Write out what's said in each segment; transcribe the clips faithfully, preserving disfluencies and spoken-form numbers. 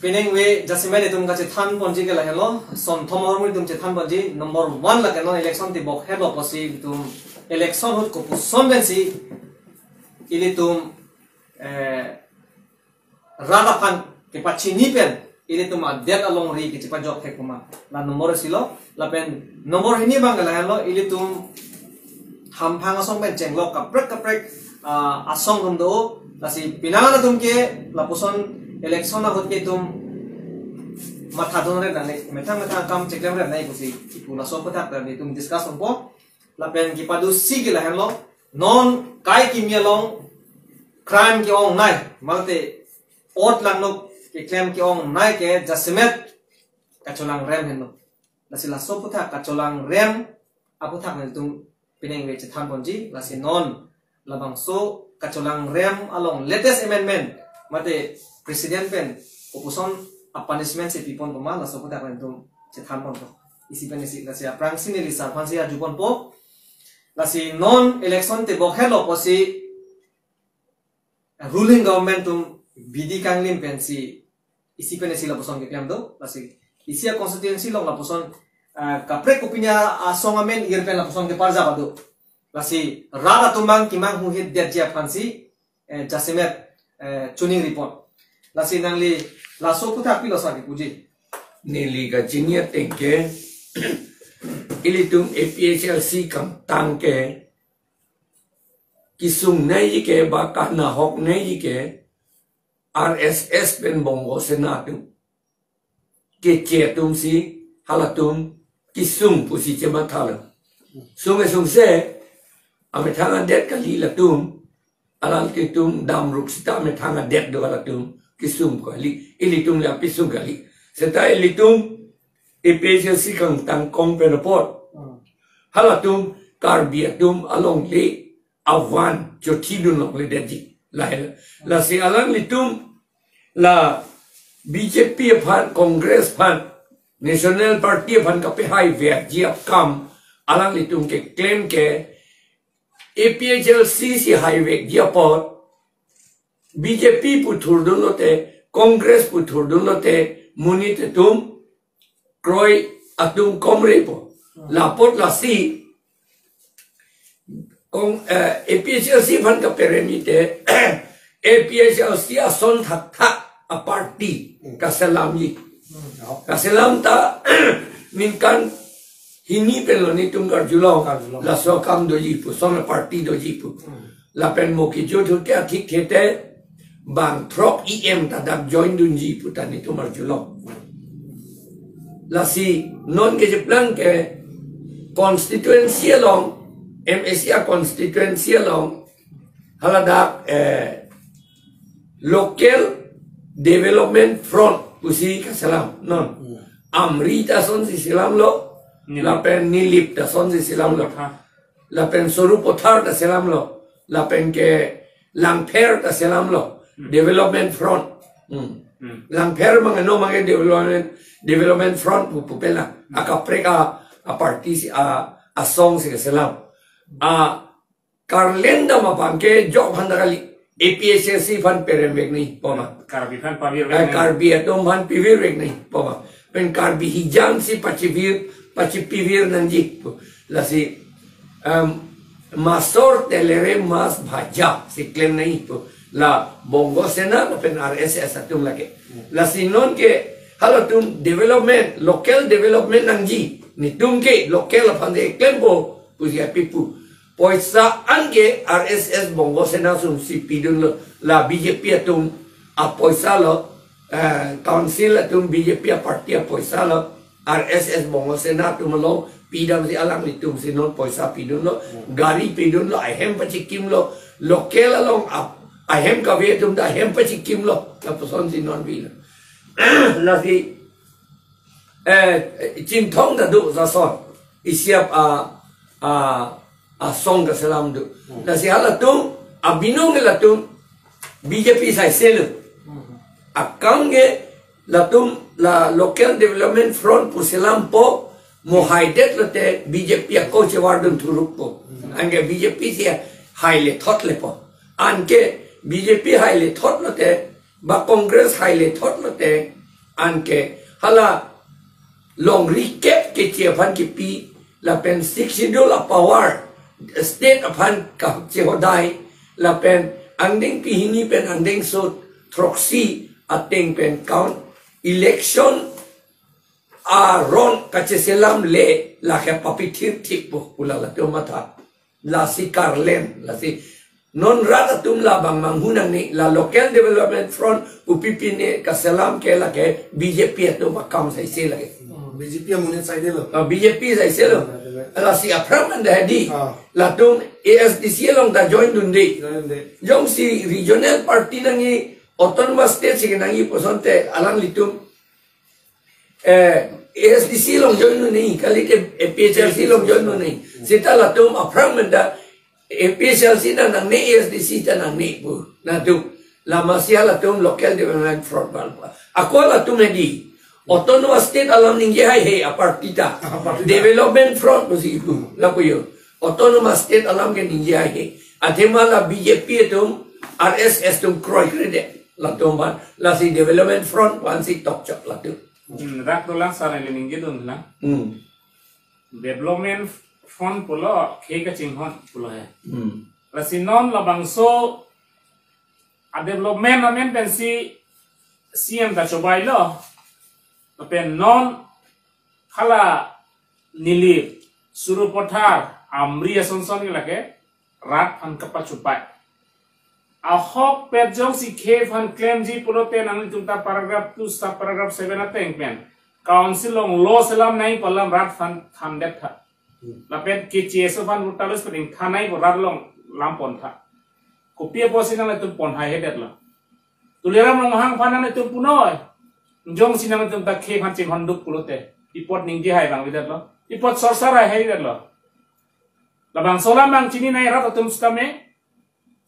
Penang ve jasemet itum kachethan ponji ke lahelo, son thom ahormu itum chethan ponji, number one lake non election tebok helo apotsi itum election ahut kopuson pensi ilitum, eh, rat aphan kepachini pen ilitum adet alongri kechepajok thek puma. La number isi lo, lapen number hini abang ke lahelo, ilitum hamphang asong pen chenglok kaprek kaprek, ah, asong atum do, lasi penang atum ke lapuson election ahut ke itum mathadun re nang, methang methang akam cheklem re nang pusi ipu laso aphuthak pen itum discuss ponpo. Lapen kepado isi ke lahelo, non kai kimi along crime ke-ongnei, mate ot langnuk keklem ke-ongnei ke jasemet kacholangrem henlo. Lasi laso aphuthak kacholangrem aphuthak nelitum penang ve chethan ponji, lasi non labangso kacholangrem along latest amendment mate president pen kopuson a-punishment si pipon puma, laso aphuthak nelitum chethan ponpo. Isi pen isi, lasi aphrangsi neli sar aphansi arju ponpo. Lasi non election tebok helo apotsi ruling government atum bidi kanglim pensi isi pen isi lapuson keklem do, lasi isi a-constituency along lapuson, ah, kaprek kopi-ni asong amen ir pen lapuson keparjap do. Lasi rat atum abang kemang huhit detji aphansi, eh, jasemet, eh, choningri pon. Lasi nangli laso aphuthak pilo sa kepuji. Neli kachini ateng ke, ilitum A P H L C kangtang ke kesungnei ke ba kanahoknei ke R S S pen Bongo Sena atum, keche atumsi halatum kesung pusi chemathalo. Sung e sungse, amethang adet kali latum, alanglitum damruk sita amethang adet do halatum kesung kali, ilitum le api sung kali. Seta ilitum A P H L C kangtang kong pen apot, halatum Karbi atum alongle avan chothi dun longle detji. Lahelo. Lasi alanglitum la B J P aphan, Congress aphan, National Party aphan kapehai verji akam alanglitum keklem ke A P H L C si haivekji apot B J P pu thurdun lote, Congress pu thurdun lote, monit atum kroi atum komrepo. Lapot lasi kong, eh, A P H L C aphan kaperemi te, A P H L C ason thakthak a-party kaselamji. Kaselam ta ningkan hini pen lo nelitum karjulong. Karjulong. Laso akam doji pu, son a-party doji pu. Lapen mo kejut ahut ke athik thete bang throk E M ta dak join dunji pu ta nelitum arjulong. Lasi non kejeplang ke constituency along, M A C a-constituency along, haladak, eh, Local Development Front pusi kaselam non. Amri ta asonsi selamlo, Nilip. Lapen Nilip ta asonsi selamlo. Ha. Lapen Sarupathar ta selamlo, lapen ke Langpher ta selamlo, Development Front. Hmm. Langpher mang ano mang ke Development, Development Front pu, pu pela. Akaprek a, a-party si, a, asong si selam. A, Karleng dam abang ke jok aphan ta kali, A P H L C aphan peremvek nangji poma. Karbi aphan pavir Eh, vek nangji. Karbi atum aphan pavir vek nangji poma. Pen Karbi hijang si pachivir, pachipivir nangji pu. Lasi, em, masor telere mas bhaja si klem nangji pu. La Bongo Sena lapen R S S atum lake. Lasi non ke halatum development, local development nangji. Nelitum ke local aphan de klempo pusi api pu. Poisa an ke R S S Bongo Sena asonsi pidunlo, la B J P atum apoisa lo, eh, council atum B J P a-party apoisa lo, R S S Bongo Sena atum along pidamsi alanglitumsi non poisa pidunlo, gari pidunlo, ahem pachikimlo, local along ap-, ahem kave atum ta ahem pachikimlo, lapusonsi non pilo. Lasi, eh, Chinthong ta do lason. Isi a, a, asong kaselam do. Lasi halatum, abinong ke latum B J P saiselo. Akam ke latum la Local Development Front pu selampo, mo haidet lote B J P ako chevardun thurukpo. Anke B J P si haile thot lepo. Anke B J P haile thot lote, ba Congress haile thot lote, Anke hala longri kep keche aphan kipi, lapen Sixth Schedule a-power state aphan kachehodai, lapen angdeng kehini pen angdengso throksi ateng pen count, election aron kacheselam le lake papithir thik pu pu la latum matha. Lasi karlem, lasi non rat atum labang manghu nangne, la Local Development Front pu pipine kaselam ke lake B J P atum akam saise lake. Oh, B J P amonit saidelo. Ah, B J P saiselo. Ah, betul. Lasi aphrang anda hedi. Ah. Latum A S D C along ta join dunde. Join dunde. Jongsi regional party nangji, autonomous state si nangji pu asonte alanglitum, eh, A S D C along join dunde, kalite A P H L C along join dunde. Seta latum aphrang menda A P H L C ta nangne, A S D C ta nangne pu. Latum, lama si latum Local Development Front val pu. Ako latum hedi. Autonomous state alam ningje haihe aparty ta. Aparty ta. Development Front pusi pu. Lapu jo. Autonomous state alam ke ningje haihe. Athema la B J P atum, R S S atum kroikre det. Latum aphan, lasi Development Front aphansi tokchok latum. Hmm, rak dolang sar neli ningje dunlang. Hmm. Development Front pulo, khei kachinghon pulo he. Hmm. Lasi non labangso a-development amen pensi C M ta chobailo. Lapen non hala Nilip, Sarupathar, Amri ason son ke lake rat aphan kapachobai. Ahokpet jongsi khei aphan klemji pulote nanglitum ta paragraph two sub paragraph seven ateng pen council along law selam nangji pu alam rat aphan thandet tha. Lapen keche aso aphan voter list pen ingthan nangji pu rat along lampon tha. Kopi apotsi nanglitum pon haihedetlo? Tuliram Ronghang aphan nanglitum punoi. Jongsi nanglitum ta khei aphan chinghonduk pulote, pi apot ningje hai abang avedetlo? Pi apot sorsa hai avedetlo? Labangso alam abang chini nangji rat atum sitame.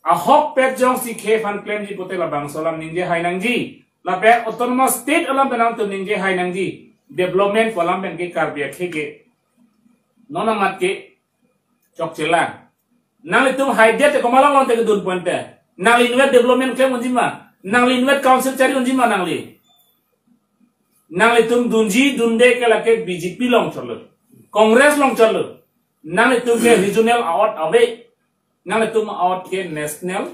Ahokpet jongsi khei aphan klemji pulote labangso alam ningje hai nangji. Lapen autonomous state alam pen nangtum ningje hai nangji. Development pu alam pen ke Karbi akhei ke non amat ke chokchelang. Nanglitum haidet te komat along te kedun pon te? Nangli inutvet development klem unji ma? Nangli inutvet council chari unji ma nangli? Nanglitum dunji dunde ke lake B J P along chotlo, Congress along chotlo. Nanglitum ke regional a-ot ave. Nanglitum a-ot ke national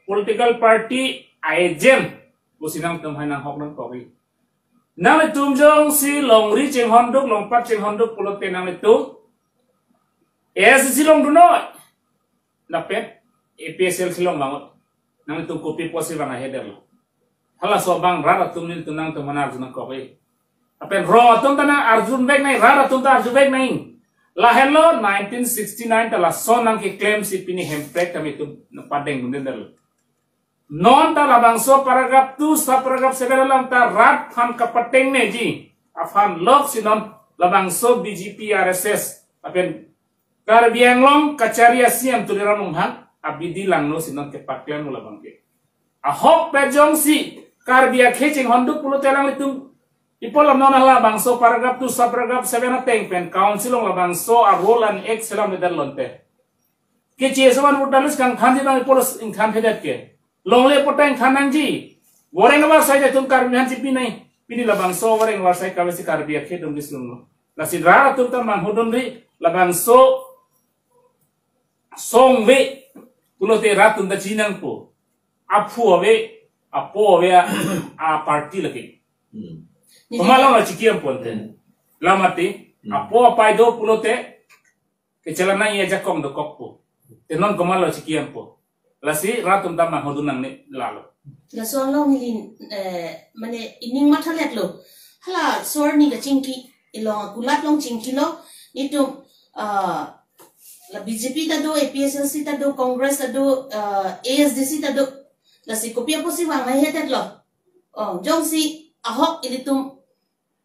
political party a-agent pusi nangtum hai nanghok nangkokji. Nanglitum jongsi longri chinghonduk, longpat chinghonduk pulote nanglitum A S D C along dunnoi, lapen A P H L C along vangnoi. Nanglitum kopi apotsi vang haihedetlo? Halaso abang rat atum nelitum nangtum aphan arju nangkokji. Lapen rong atum ta nang arjuvek nangji, rat atum ta arjuvek nangji. Lahenlo nineteen sixty-nine ta lason nangkeklem si pini Hemprek tame itum padeng dundendetlo. Non ta labangso paragraph two sub paragraph seven alam ta rat aphan kapatengneji aphan loksi non labangso B J P R S S lapen Karbi Anglong kachari a-C M Tuliram Ronghang abidi langno si non kepaklemlo labang ke. Ahokpet jongsi Karbi akhei chinghonduk pulote alanglitum pi apot alam non halabangso paragraph two sub paragraph seven ateng pen council along labangso a-rule and act selamledetlo ante? Keche aso aphan voter list kangthanji abang pi apot ingthanthedet ke? Longle apot ta ingthan nangji. Wareng avarsai ta itum Karbi aphan chipi nangji. Pini labangso wareng avarsai kave si Karbi akhei atum kesilunglo. Lasi rat atum ta manghudunri, labangso song ave pulote rat atum ta chiningpo. Aphu ave, apo ave a, a-party lake. Hmm. Komat along lo chikimpo ante? Hmm. Lamate, hmm, apo apai do pulote kechelang nangji ajakong dokokpo. Te non komat along chikimpo? Lasi rat atum ta manghudun nangne lalo. Laso along neli, eh, mane ining mathaletlo. Hala sor ni kachingki, ilong akulat along chingkilo, nelitum, ah, la B J P ta do, A P H L C ta do, Congress ta do, ah, A S D C ta do. Lasi kopi apotsi vang haihedetlo? Oh, jongsi ahok ilitum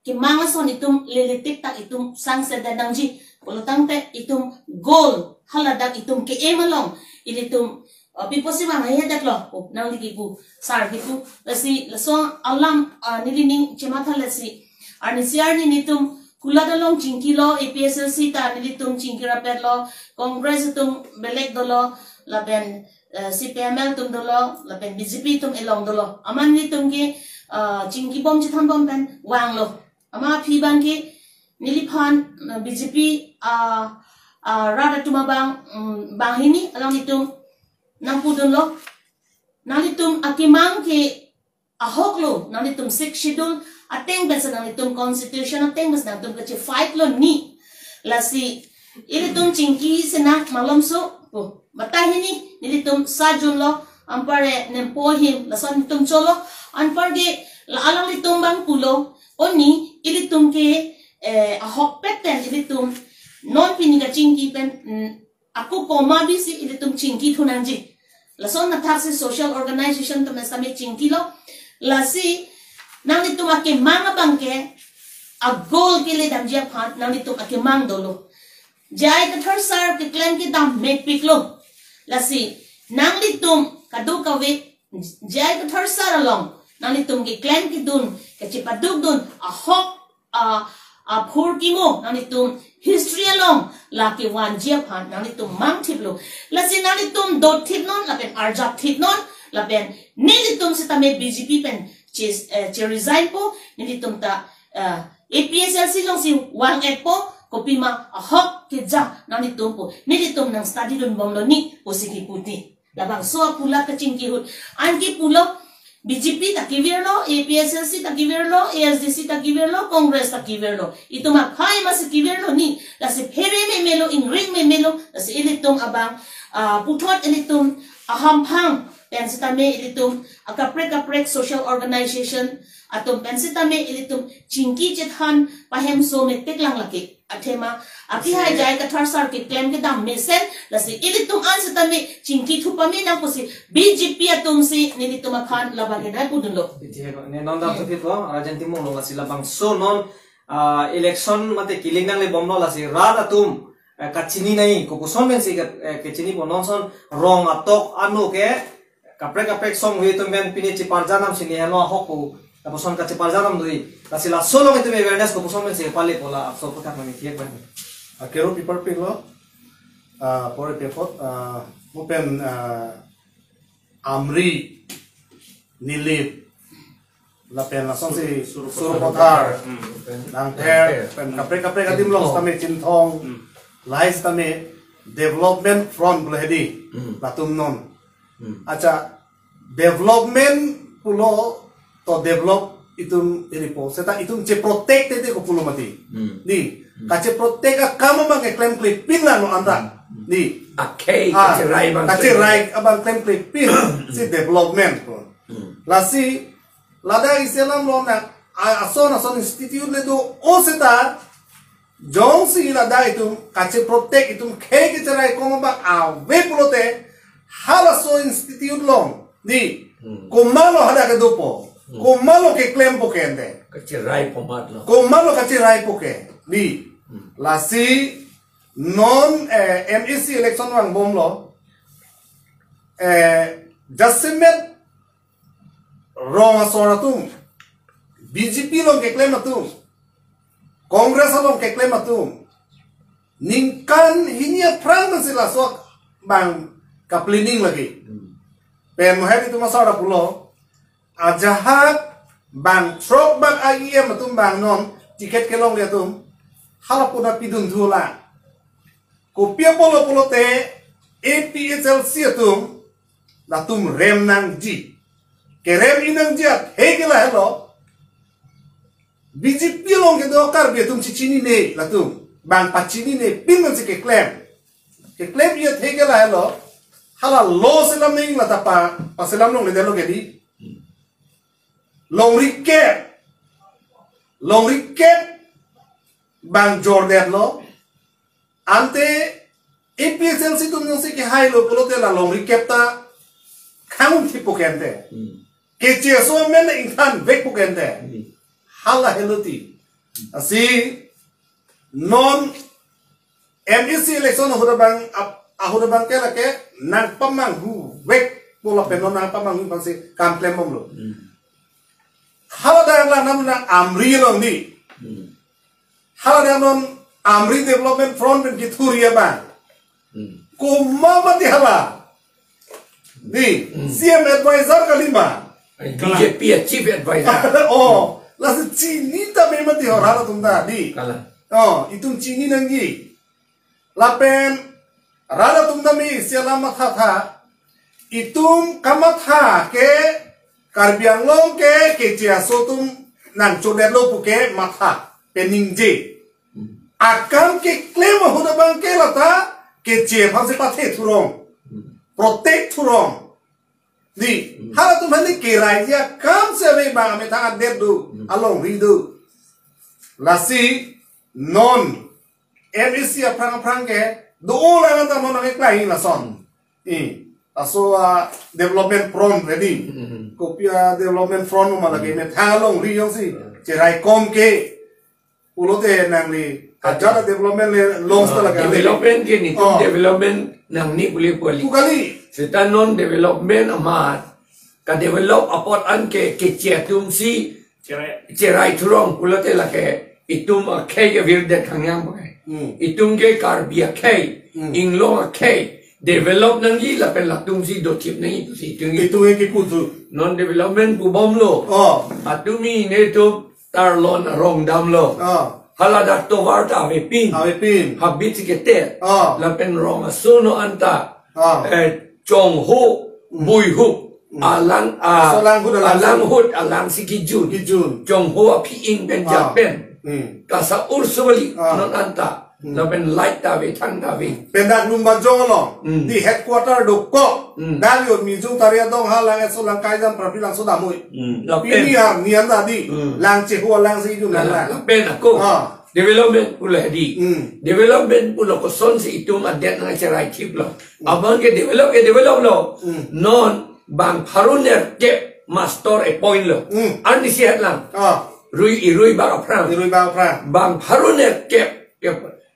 kemang ason itum lele tik tak itum sangse dan nangji. Pulotangte itum goal haladak itum ke-aim along ilitum, uh, pi apotsi vang haihedetlo? Oh, nangli kipu, sar kipu. Lasi laso alam, uh, nelining chematha lasi. Arnisi arni nelitum kulat along chingkilo, A P H L C ta nelitum chingki rapetlo, Congress atum belek dolo, lapen, uh, C P I M L atum dolo, lapen B J P atum elong dolo. Amat nelitum ke ah, chingkibom chithanbom pen vanglo. Amat aphi abangke neliphan, ah, B J P, ah, ah, rat atum abang, mm, banghini alanglitum nangpudunlo. Nanglitum akemang ke ahoklo, nanglitum Sixth Schedule ateng pensi nanglitum constitution ateng pensi nanglitum kachefight lo ni. Lasi ilitum chingki sinang malomso pu. Matahini nelitum sajunlo, anparke nempo ahim lason nelitum cholo, anparke la alanglitum abang pulo, o ni ilitum ke, eh, ahokpet pen ilitum non pini kachingki pen, mm, ako koma bisi ilitum chingkithu nangji. Lason mathaksi social organization atum sitame chingkilo. Lasi nanglitum akemang abangke a-goal keledamji aphan nanglitum akemang dolo. J I Kathar sir keklem kedam mepiklo. Lasi nanglitum kadokave J I Kathar sir along nanglitum keklem kedun, kachepadukdun ahok, ah, aphurkimo nanglitum history along la kevanji aphan nanglitum mangthiplo. Lasi nanglitum dothipnon lapen arjapthipnon lapen nelitum sitame B J P pen che, eh, che resignpo, nelitum ta, eh, A P H L C alongsi vang-etpo, kopima ahok keja nanglitum pu nelitum nang study dunbomlo ni pusi kipu ti. Labangso apulat kachingki ahut. Anke pulo, B J P ta kevirlo, A P H L C ta kevirlo, A S D C ta kevirlo, Congress ta kevirlo. Itum aphai masi kevirlo ni. Lasi phere memelo, ingring memelo. Lasi ilitum abang, ah, puthot ilitum ahamphang pen sitame ilitum akaprek kaprek social organization atum pen sitame ilitum chingki chethan pahemso meteklang lake. Athema, akihai J I Kathar sir keklem kedam mesen, lasi ilitum an sitame chingkithu pame nang pusi B J P atumsi nelitum aphan labang kedai pudunlo. Iti ko, ne non dam thupitlo, Rajen Timung lo lasi labangso non, ah, election mate kiling nanglebomlo lasi rat atum, eh, kachini nai, kopuson pensi ke, eh, kachinipo non son rong atok ano ke, kaprek kaprek song hui atum pen pini cheparjanam sini helo ahok pu, lapuson kacheparjanam dui. Lasi laso along itum awareness kopuson pensi pale pu la apso puthak nami thiek ban. Akero pipar pilo, ah, pore pepot, ah, mo pen, ah, Amri, Nilip, lapen lasonsi Sur-, Sur-, Sarupathar, Sarupathar, hmm, Langpher, Langpher, pen hmm, kaprek kaprek adim along, Chinthong, sitame Chinthong, hmm, lahai sitame Development Front pulo hedi, hmm, latum non. Hmm. Acha, development pulo to develop itum iripo. Seta itum cheprotect tete ko pulo mati. Hmm. Di, hmm, kacheprotect akam abang klemklepin la non anta. Hmm. Di. Akhei, ah, kacherai abang kacherai klemklepin. Abang klemklepin si development ko. Hmm. Lasi, ladak isi alam lo na, a-, ason ason institute le do o seta, jongsi ladak itum kacheprotect itum khei kacherai koma abang ave pulote, halaso institute along di, hmm, komatlo hadak kedopo, hmm, komatlo keklempo ke ante. Kacherai komatlo. Komatlo kacheraipo ke di. Hmm. Lasi non, eh, M A C election vangbomlo, eh, jasemet rong asor atum, B J P along keklem atum, Congress along keklem atum, ningkan hini aphrang pensi laso abang kaplanning lagi. Hmm. Pen mohet itum asar pulo, ajahak bang throk bang I E M atum bang non ticket kelongle atum, hala puna pidun thulang. Kopi apotlo pulote A P H L C atum, latum rem nangji. Kerem-i nangji athei ke lahelo. B J P along kedo Karbi atum chechinine latum. Bang pachinine pin pensi keklem. Keklem-i athei ke lahelo. Hala lo selam ning lata pa, paselam longledetlo ke di. Longri kep. Longri kep bang jordetlo. Ante A P H L C atum jongsi kehailo pulote la longri kep ta khang-un thipo ke ante. Hmm. Keche aso amen ingthan vekpo ke ante. Hmm. Hala helo ti. Lasi non M A C election ahut abang ap-, ahut abang ke lake nangpamanghu vekpo lapen non nangpamanghu pensi kam klembomlo. Hmm. Hala dak la nam nang Amri along di. Hmm. Hala dak non Amri Development Front pen kithuri abang. Hmm. Komat mati hala. Di, hmm, C M advisor kalima. B J P a chief advisor. Oh, lasi chini tame mati ho rat atum ta, dei. Kalang. Oh, itum chini nangji. Lapen rat atum tame isi alam mathatha. Itum kamatha ke Karbi Anglong ke keche aso atum nangchodetlo pu ke matha pen ningje. Akam keklem ahut abang ke lata keche aphansi pathe thurong. Protect thurong. Dei, halatum hali kerai ji akam si ave bang amethang adet do, alongri do. Lasi non M A C aphrang aphrang ke do-o lang anta non nangkeklang lason. I, laso a development front ready. Kopi a development front ma lake methang alongri jongsi cherai kom ke. Pulote nangli ajat development le long sta lake. Development ke netum development nangne pule pu kali. Pu kali. Seta non development amat kadevelop apot an ke keche atumsi cherai thurong pulote lake itum akhei ke virdet khangyang pakai. Hmm. Itum ke Karbi akhei, Hmm. Inglong akhei, develop nangji lapen latumsi dothip nangji pusi itum ke. Itum ke kipu thu. Non development pubomlo. Oh. Atumi netum tarlon arong damlo. Ah. Hala dak tovar ta avepin. Avepin. Habit si ketet. Ah. Lapen rong asono anta. Ah. Eh, chongho, Hmm. buihup. Hmm. Alang, ah, Aso alanghut alang alanghut alangsi kijun. Kijun. Chongho aphi-ing pen Ah. japen. Hmm. Kasa ursubali Ah. non anta. Hmm. Lapen light ta ave, thang ta ave. Pendak Lumbajong along, Hmm. dei headquarter dokok. Hmm. Dali o Mijung Tari adong ha lang eso lang kaijam prapri lang so damui. Hmm. Lapen. Pini ha nian ta dei. Hmm. Lang chehu lang si jun lang. Lapen ako. Ah. Development pulo dei. Hmm. Development pulo kosonsi itum adet nangcherai thiplo. Hmm. Abang ke develop ke developlo. Hmm. Non bang pharo nerkep master appointlo. Hmm. Arnisi het lang. Ah. Rui irui bak aphrang. Irui bak aphrang. Bang pharo nerkep,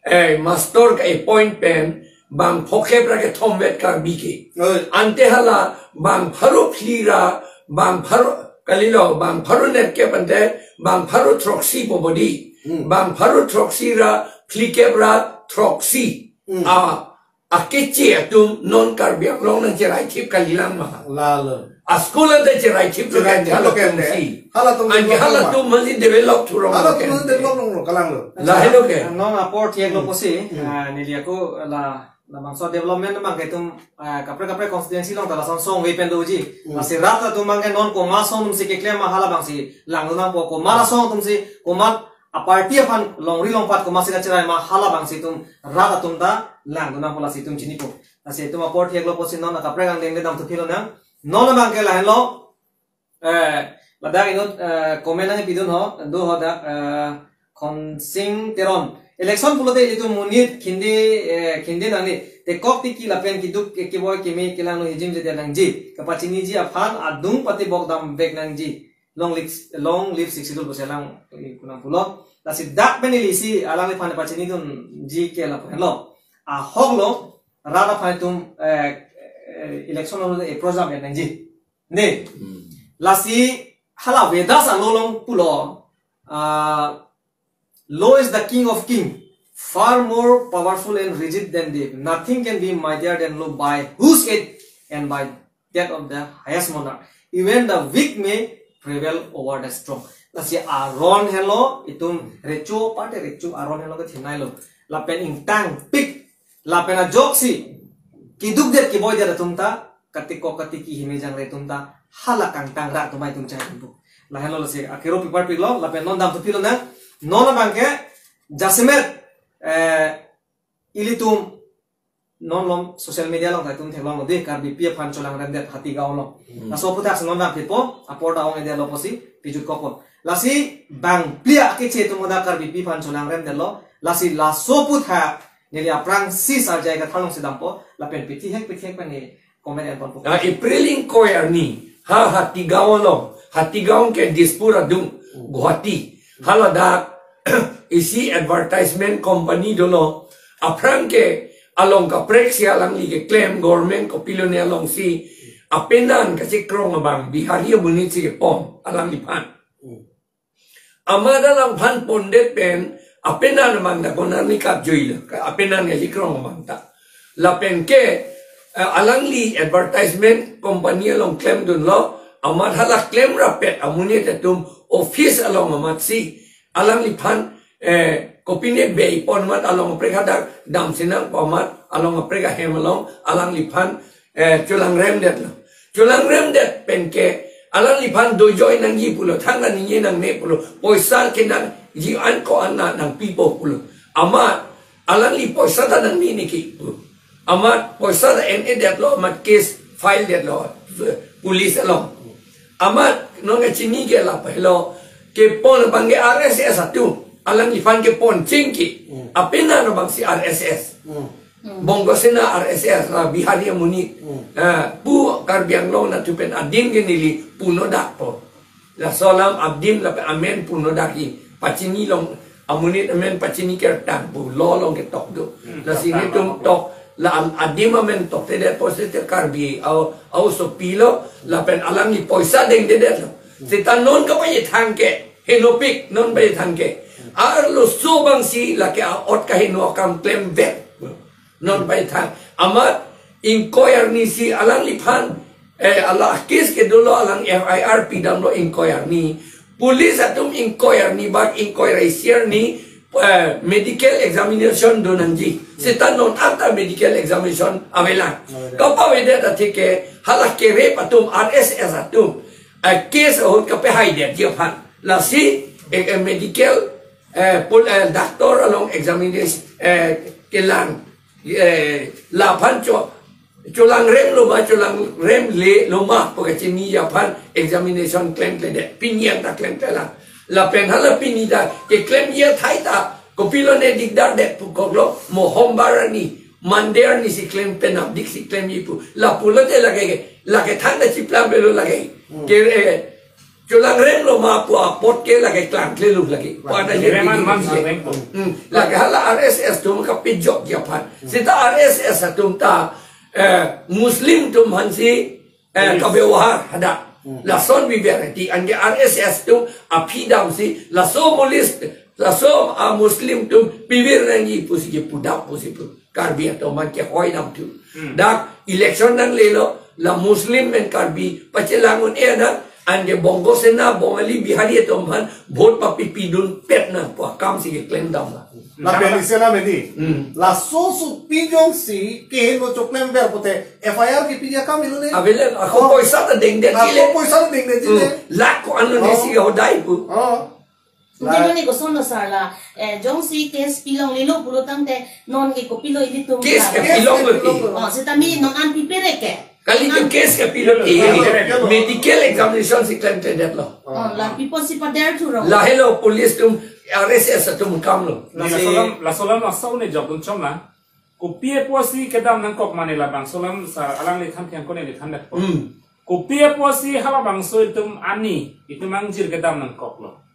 eh, master ka-appoint pen, bang phokep ra kethom vet Karbi ke. Oi. Ante hala, bang pharo phli ra, bang pharo, kalilo, bang pharo nerkep ante, bang pharo throksi pu bodi. Hmm. Bang pharo throksi ra, phlikep ra, throksi. Hmm. A, akeche atum non Karbi Anglong nangcherai thip kalilang ma. Lalo. A school ante cherai thip Cherai thip lo lo kan kan de. si. Halatum Anke develop halatum lo ma. masi develop thurong Halatum lo kan masi de. develop lo, kalanglo. Lahelo ke. Non apor thiak lo Hmm. pusi, Hmm. ah, neli ako la, labangso development abang ke itum, ah, kaprek kaprek constituency along ta lason asong ave pen doji. Hmm. Lasi rat atum abang ke non komat asong atumsi keklem ma halabangsi langdun nangpo, komat asong atumsi, komat a party aphan longri longpat komatsi kacherai ma halabangsi itum rat atum ta langdun nangpo lasi itum chinipo. Lasi itum apor thiak lo pusi non akaprek angdeng le damthu philonang. Non abang ke lahenlo, eh, ladak inut, eh, comment nangpidun ho, do ho dak, eh, Khonsing Teron. Election pulote ilitum monit khindi, eh, khindi nangne. Tekok tiki lapen keduk ke kevoi keme kelangno hijim jedet nangji. Kapachiniji aphan adung patibok dam vek nangji. Long live, long live Sixth Schedule pusi alang, eh, kunang pulo. Lasi dak pen ili isi alangliphan pachinidunji ke lapu henlo. Ahok lo, rat aphan itum, eh, eh, election lo approach dam nangji. Ne? Hmm. Lasi hala Vedas along pulo, ah, Law is the king of king, far more powerful and rigid than death. Nothing can be mightier than law, by whose aid and by that of the highest monarch. Even the weak may prevail over the strong. Lasi aron henlo, itum recho aparte recho aron henlo kethenei lo. Lapen ingtangpik, lapen ajoksi keduk det kevoi det atum ta, katikok katiki himejang re atum ta, hala kangtang rat atum itum chai atum pu. Lahenlo lasi akero pipar piklo, lapen non damthu philonang, non abang ke, jasemet, eh, ilitum, non lom social media along ta itum theklonglo dei, Karbipi aphan cholangrem det Hatigaon along. Hmm. Laso aphuthak si non damphitpo, apor ta ong-edet lo pusi, pijut kokpo. Lasi bang phli akeche atum hadak Karbipi aphan cholangrem detlo, lasi laso aphuthak, neli aphrangsi sarjai kathar alongsi dampo, lapen pithihek pithihek pen neli comment enponpo. Ah, April ingkoi arni, ha Hatigaon along, Hatigaon ke Dispur adung, Hmm. Guwahati. Haladak, isi advertisement company dolo, aphrang ke along kaprek si alangli keklem government kopilone alongsi, apenan kachekrong abang, Bihari amonit si kepon, alangliphan. Hmm. Amat alangphan pondet pen, apenan abang ta konat ni kapjui lo, ka apenan kachekrong abang ta. Lapen ke, eh, alangli advertisement company along klemdunlo, Amat hala klemrap-et amonit atum office along amatsi alangliphan, eh, kopine bei pon amat along aprek hadak damsinang pu amat along aprek ahem along alangliphan, eh, cholangremdetlo. Cholangremdet penke alangliphan dojoi nangji pulo, thangta ningje nangne pulo, poisa kenangji an ko-an nangpipo pulo. Amat alangli poisa ta nangne niki pu. Amat poisa ta en-edetlo, amat case file detlo police along. Amat non kachini ke lapu helo, kepon abang ke R S S atum, alangliphan kepon chingki. Hmm. Apena no bangsi R S S. Hmm. Bongo Sena R S S la Bihari amonit. Hmm. Ah, pu Karbi Anglong nangtum pen adim ke neli puno dakpo. Laso alam adim lapen amen puno dakji. Pachini long amonit amen pachini kertang pu law along ketok do. Hmm. Lasi netum tok la am-, adim amen toktedet pusi te Karbi au, au sopilo lapen alangli poisa dengdedetlo. Seta non kapachethang ke, henopik non pachethang ke. Arloso bangsi lake a-ot kaheno akam klemver. Non pachethang. Amat ingkoi arni si alangliphan, eh, ala case ke dolo alang F I R pidamlo ingkoi arni. Police atum ingkoi arni bak ingkoi ra isi arni, eh, medical examination do nangji. Seta non anta medical examination avelang. Avelang. Kapavedet atheke hala ke-rape atum R S S atum, eh, case ahut kapehaidetji aphan. Lasi, eh, eh, medical, eh, pol-, eh, doctor along examination, eh, kelang. Eh, laphan cho, cholangremlo ma, cholangremlelo ma pu kachiniji aphan examination klemkledet. Pini anta klemklelang. Lapen hala pini ta keklemji athai ta kopilo ne dikdardet pu koklo, mo hombar arni, Monday arni si klem, penapdik si klemji pu. Lapulote lake, lake thangta chiplamvelo lake. Hmm. Ke, eh, cholangremlo ma pu apot ke lake klangklelut lake. Pu ana je Cholangrem bidi man bidi. Cholangrem. Hmm. Lake hala R S S atum kapejokji aphan. Seta R S S atum ta, eh, Muslim atum aphansi, eh, Yes. kabewohar hadak. Hmm. Lason bi variety. Anke R S S atum aphi damsi laso police, laso a-Muslim atum pivir nangji pusi kepudam pusi pu. Karbi atum aphan kehoi damthu. Hmm. Dak election nanglelo, la Muslim pen Karbi pachelang un-e nang, anke Bongo Sena, Bongali, Bihari atum aphan vote papipidunpet nang pu akam si keklem damlo. Lapen isi alam edi. Hmm. Laso supi jongsi keheno choklemver pute F I R kepiji akam helo ne? Avelo, ako Oh. poisa ta dengdetji le. Ako poisa ta dengdetji le. Hmm. Lakh ko-an lo ne Oh. si hodai pu. Oh. Hindi Lah. mani kosonlo sir la, eh, jongsi case pilonglelo pulo tangte non ke kopilo ilitum Case la. ke Case pilonglo ke ti. pilonglo. Oh, seta mi non an pipere ke. Kali Non tu an case ke pilo ti. Pilo, pilo. Medical examination si klemkledetlo. Oh, la pipo si pader thurong. Lahelo police atum R S S atum kamlo. Neli Lasi laso alam, laso alam asau ne jok dun chom na. Kopi apotsi kedam nangkok mane labangso alam sir alangli than thengkone neli than dak po. Hmm. Kopi apotsi halabangso itum ani, itum angjir kedam nangkoklo.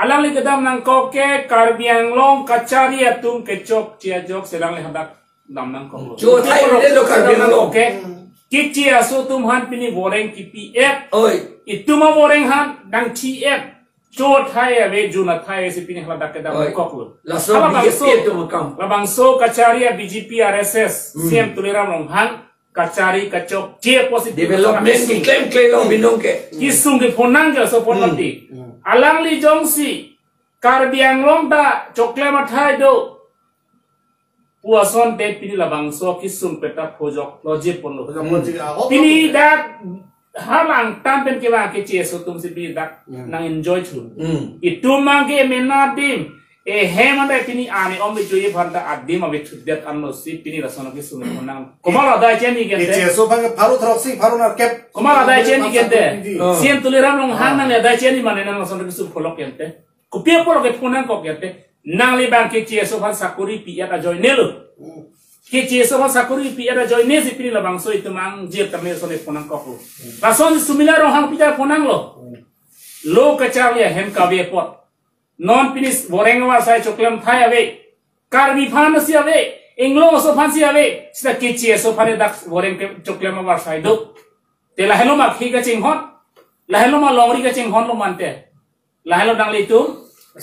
Alangli kedam nangkok ke Karbi Anglong kachari atum kechokche ajok si alangli hadak dam nangkoklo. Cho thai Kopi le lo Karbi kedam Anglong. nangkok ke, Hmm. keche aso atum aphan pini voreng kipi-et. Oi. Itum avoreng aphan dang thi-et. Cho thai ave, jun athai ave si pini hala dak kedam Oi. koklo. Laso Hala B J P bangso, atum akam. labangso kachari a B J P R S S, Hmm. C M Tuliram Ronghang, kachari kachokche apotsi Development keklem klelo binong ke. Kisung kephonang ke laso apot Hmm. mati. Hmm. Alangli jongsi Karbi Anglong ta choklem athai do. Pu asonte pini labangso kisung peta phojoklo je ponlo. Phojoklo je, ah, oh, Pini oh. dak halang tam pen kevang keche aso atum si pini dak Hmm. nang enjoy thu. Hmm. Itum abang ke mena adim. Ehem anta pini ani om ichu ye phanta adim ave thudet anlo si pini lason kisung ponang. Komat adai cheni gente. Keche aso abang ke pharo throksi, pharo nerkep. Komat adai cheni gente. Oh. C M Tuliram Ronghang Ah. nang adai cheni mane nang lason kisung pholok gente. Kopi apot kephonang kok gente. Nangli abang keche aso aphan sakori pi-et ajoine lo. Hmm. Keche aso aphan sakori pi-et ajoine si pini labangso itum angjir tame lason kephonang koklo. Hmm. Lason Sumila Ronghang pita phonanglo. Hmm. Lo kacharli ahem kave apot. Non pini voreng avarsai choklem athai ave. Karbi aphan si ave. Inglong aso aphan si ave. Seta keche aso aphan dak voreng ke choklem avarsai do. Te lahelo ma khi kachinghon. Lahelo ma longri kachinghonlo mante. Lahelo nanglitum,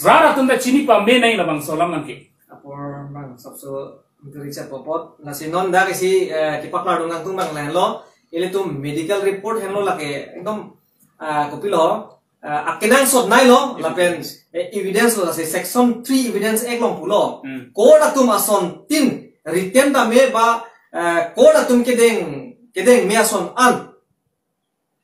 rat atum ta chini pame nai labangso alam nangke. Apor bang sapso gari chat popot. Lasi non dak isi, eh, kepaklar dun nangtum bang lahelo. Ilitum medical report henlo lake ekdom ah, kopilo, ah, akenangsot nei lo, lapen, eh, evidence lo, lasi section three evidence act along pulo. Hmm. Court atum asontin written tame ba, eh, court atum kedeng, kedengme ason an.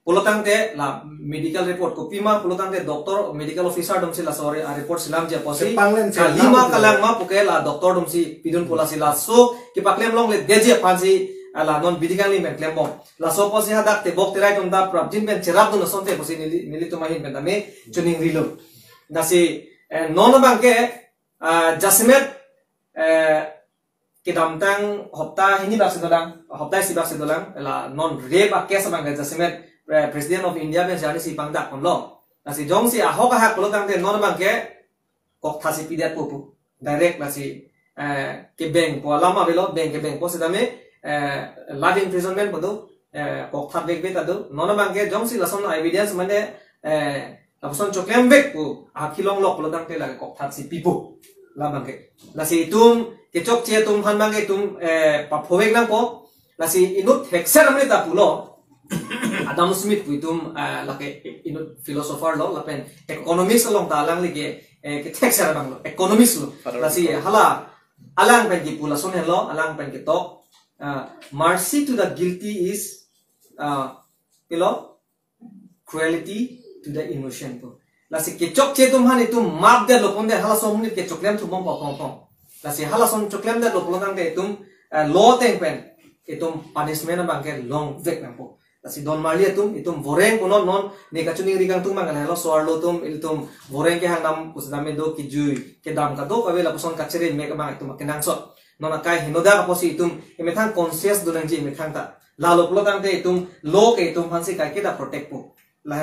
Pulotangte la medical report kopima, pulotangte doctor, medical officer atumsi laso re-, ah, report selamji apotsi. Kepanglen kalima selam. Kalangma puke la doctor atumsi pidun pu, lasi laso kepaklem longledetji aphansi, ah, la non bidi kangli pen klembom. Laso apotsi hadak tebok terai atum ta prapjin pen cherapdun asonte pusi neli, nelitum ahin pen tame choningrilo. Lasi, eh, non abangke, ah, jasemet, eh, kedamtang hopta hini bak si dolang, hopta isi bak si dolang, la non rape a-case abangke jasemet, eh, President of India pen jani si pangdak ponlo. Lasi jongsi ahok ahak pulotangte non abangke kokthatsi pidetpo pu. Direct lasi, eh, kebengpo alam avelo, beng kebengpo setame, eh, life imprisonment pu do, eh, kokthat vekve ta do. Non abangke jongsi lason evidence mane, eh, lapuson choklemvek pu, akhilong lok pulotangte lake kokthatsi pipo. La abangke. Lasi itum kechokche atum aphan abangke itum, eh, paphovek nangpo. Lasi inut thekser amri ta pulo. Adam Smith pu itum, eh, lake inut philosopher lo, lapen economics along ta alangli ke, eh, kethekser abang lo, economics lo. Father of economics. Lasi hala, alang pen kipu lason helo, alang pen ketok. Ah, mercy to the guilty is, ah, pilo, cruelty to the innocent pu. Lasi kechokche atum aphan itum map detlo pondet halaso amonit ke choklem thumbom po pong pong. Lasi halason choklemdetlo pulotangte itum, eh, law ateng pen itum punishment abangke longvek nangpo. Lasi don marli atum, itum voreng punon non ne kachiningri kangtung abang lahelo, so-arlo atum, ilitum voreng kehang dam pusitame do kejui kedam kadokave lapuson kachere mek abang itum akenangsot. Non akai henodak apotsi itum emethang conscious do nangji emethang ta. Lalo pulotangte itum law ke itum aphansi kaike ta protect po. Lahen